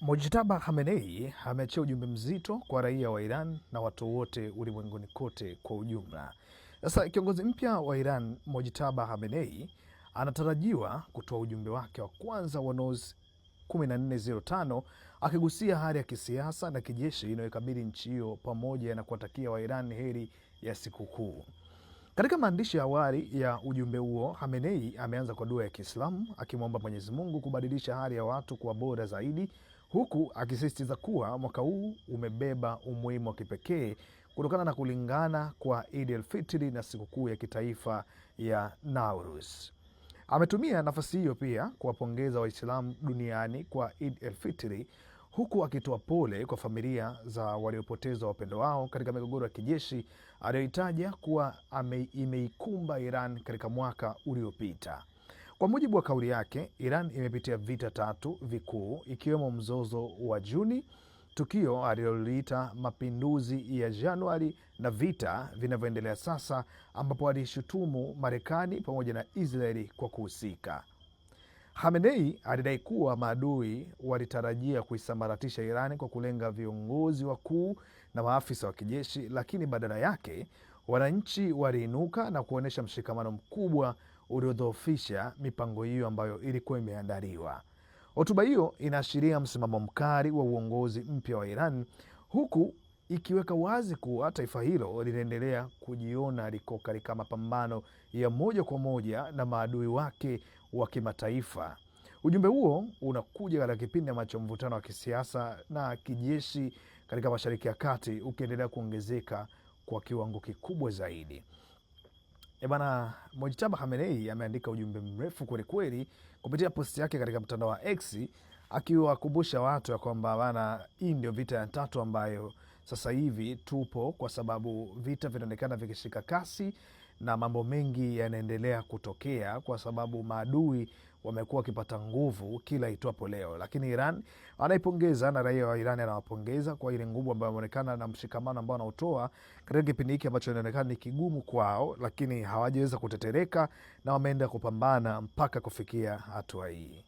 Mojtaba Khamenei ameachia ujumbe mzito kwa raia wa Iran na watu wote ulimwenguni kote kwa ujumla. Sasa kiongozi mpya wa Iran Mojtaba Khamenei anatarajiwa kutoa ujumbe wake wa kwanza wa Noz 1405 akigusia hali ya kisiasa na kijeshi inayokabili nchi hiyo pamoja na kuwatakia Wairan heri ya sikukuu. Katika maandishi ya awali ya ujumbe huo, Khamenei ameanza kwa dua ya Kiislamu akimwomba Mwenyezi Mungu kubadilisha hali ya watu kuwa bora zaidi, huku akisisitiza kuwa mwaka huu umebeba umuhimu wa kipekee kutokana na kulingana kwa Eid al-Fitr na sikukuu ya kitaifa ya Nauruz. Ametumia nafasi hiyo pia kuwapongeza Waislamu duniani kwa Eid al-Fitr huku akitoa pole kwa familia za waliopoteza wapendo wao katika migogoro ya kijeshi aliyoitaja kuwa imeikumba Iran katika mwaka uliopita. Kwa mujibu wa kauli yake, Iran imepitia vita tatu vikuu ikiwemo mzozo wa Juni, tukio aliloliita mapinduzi ya Januari na vita vinavyoendelea sasa, ambapo alishutumu Marekani pamoja na Israeli kwa kuhusika. Khamenei alidai kuwa maadui walitarajia kuisambaratisha Irani kwa kulenga viongozi wakuu na maafisa wa kijeshi, lakini badala yake wananchi waliinuka na kuonyesha mshikamano mkubwa uliodhoofisha mipango hiyo ambayo ilikuwa imeandaliwa. Hotuba hiyo inaashiria msimamo mkali wa uongozi mpya wa Iran, huku ikiweka wazi kuwa taifa hilo linaendelea kujiona liko katika mapambano ya moja kwa moja na maadui wake wa kimataifa. Ujumbe huo unakuja katika kipindi ambacho mvutano wa kisiasa na kijeshi katika Mashariki ya Kati ukiendelea kuongezeka kwa kiwango kikubwa zaidi. E bana, Mojtaba Khamenei ameandika ujumbe mrefu kwelikweli kupitia posti yake katika mtandao wa X akiwakumbusha watu ya kwamba bana, hii ndio vita ya tatu ambayo sasa hivi tupo, kwa sababu vita vinaonekana vikishika kasi na mambo mengi yanaendelea kutokea kwa sababu maadui wamekuwa wakipata nguvu kila itwapo leo. Lakini Iran anaipongeza na raia wa Iran anawapongeza kwa ile nguvu ambayo ameonekana na mshikamano ambao wanaotoa katika kipindi hiki ambacho inaonekana ni kigumu kwao, lakini hawajaweza kutetereka na wameenda kupambana mpaka kufikia hatua hii.